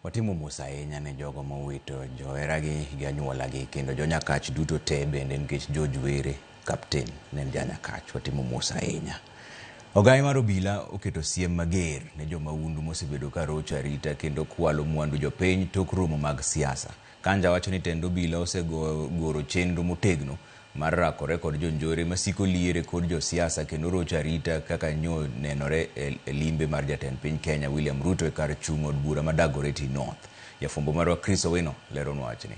Watimo mos ahinya ne jogo mowito joheragi gi anyuolagi kendo jo Nyakach duto te bende nikech George Were kapten ne en ja Nyakach. Watimo mos ahinya. Ogai mar obila oketo siem mager ne jomahundu mosebedo ka rocho arita kendo kwalo mwandu jopiny tok romo mag siasa. Kanja wacho ni tend obila osegoro chenro motegno mar rakore kod jonjore masiko liere kod josiasa kendo rocho arita kaka nyo nenore e limbe mar jatend piny Kenya William Ruto e kar chung' od bura ma Dagoretti North. Jafwambo marwa Chris Owino leronwa wachni.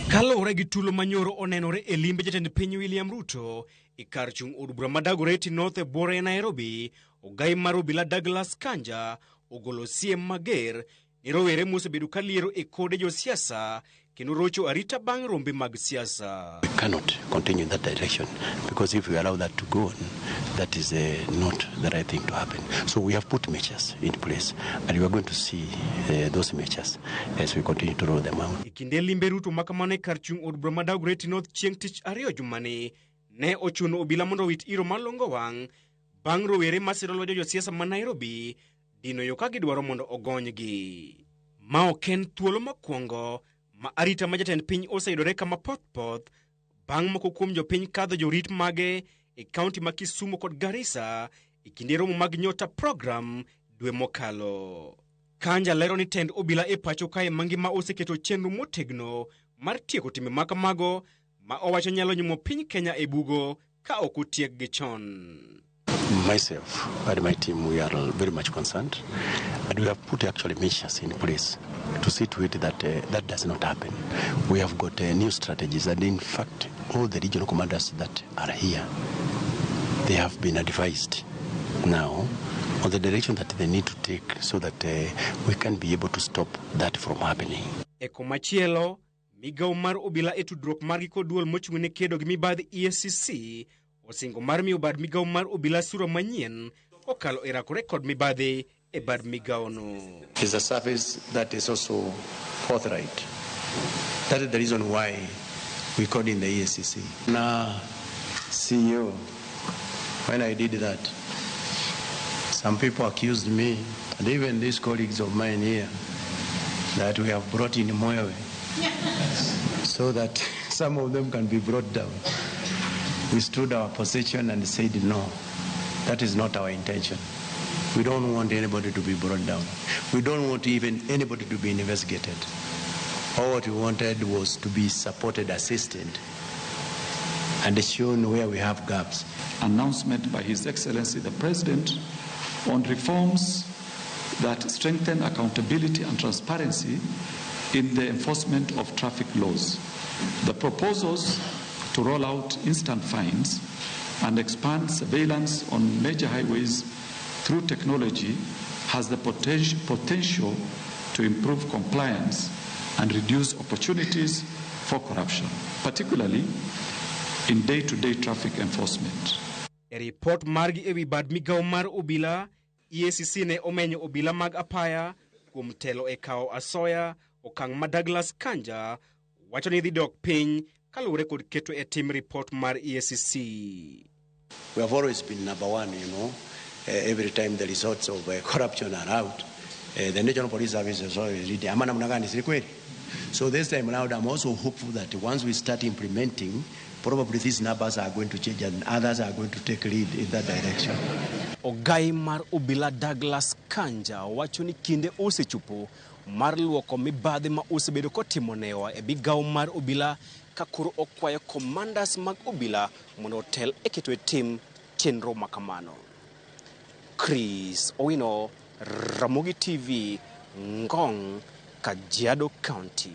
Kaluwore gi tulo manyoro onenore e limbe jatend piny William Ruto e kar chung' od bura ma Dagoretti North e buore Nairobi, ogai mar obila Douglas Kanja ogolo siem mager ni rowere mosebedo ka liero e kode josiasa kendo rocho arita bang' rombe mag siasa. We cannot continue in that direction because if we allow that to go on, that is not the right thing to happen. So we have put measures in place and we are going to see those measures as we continue to roll them out. E kinde limbe Ruto makamano e kar chung' od bura ma Dagoretti North chieng' tich ariyo jumani, ne ochuno obila mondo owit iro malongo wang' bang' rowere masiro lwedo josiasa ma Nairobi dino yo ka gidwaro mondo ogonygi. Ma ok en thuolo mokwongo ma arita ma jatend piny oseyudore kama poth poth bang' moko kuom jopiny kadho jorit mage e kaunti ma Kisumu kod Garissa e kinde romo mag Nyota program dwe mokalo. Kanja lero ni tend obila e pacho kae mangima oseketo chenro motegno mar tieko timbe ma kamago ma owacho nyalo nyumo piny Kenya e bugo ka ok otiekgi chon. Myself and my team, we are very much concerned, and we have put actually measures in place to see to it that that does not happen. We have got new strategies, and in fact, all the regional commanders that are here, they have been advised now on the direction that they need to take so that we can be able to stop that from happening. E komachielo, migawo mar obila e tudruok margi kod duol mochung' ne kedo gi mibadhi EACC osingo mar miyo bad migawo mar obila sura manyien kokalo e rakore kod mibadhi e bad migawono. It's a service that is also forthright. That is the reason why we called in the EACC. Now, CEO, when I did that, some people accused me, and even these colleagues of mine here, that we have brought in Mwewe so that some of them can be brought down. We stood our position and said, no, that is not our intention. We don't want anybody to be brought down. We don't want even anybody to be investigated. All what we wanted was to be supported, assisted, and shown where we have gaps. Announcement by His Excellency the President on reforms that strengthen accountability and transparency in the enforcement of traffic laws. The proposals to roll out instant fines and expand surveillance on major highways through technology has the potential to improve compliance and reduce opportunities for corruption, particularly in day-to-day traffic enforcement. E ripot margi ewi bad migawo mar obila, EACC ne omenyo obila mag apaya kuom telo e kawo asoya, okang' ma Douglas Kanja wacho ni dhi dok piny kaluwore kod keto e tim ripot mar EACC. We have always been number one. Every time the results of corruption are out, the National Police Service is always leading. Ama namna gani, si kweli? So this time around, I'm also hopeful that once we start implementing, probably these numbers are going to change and others are going to take lead in that direction. Ogai mar obila Douglas Kanja wacho ni kinde osechopo mar luoko mibadhi ma osebedo kotimo newa e migawo mar obila ka koro okwayo commanders mag obila mondo otel e keto e tim chenro makamano. Chris Owino, Ramogi TV, Ngong, Kajiado County.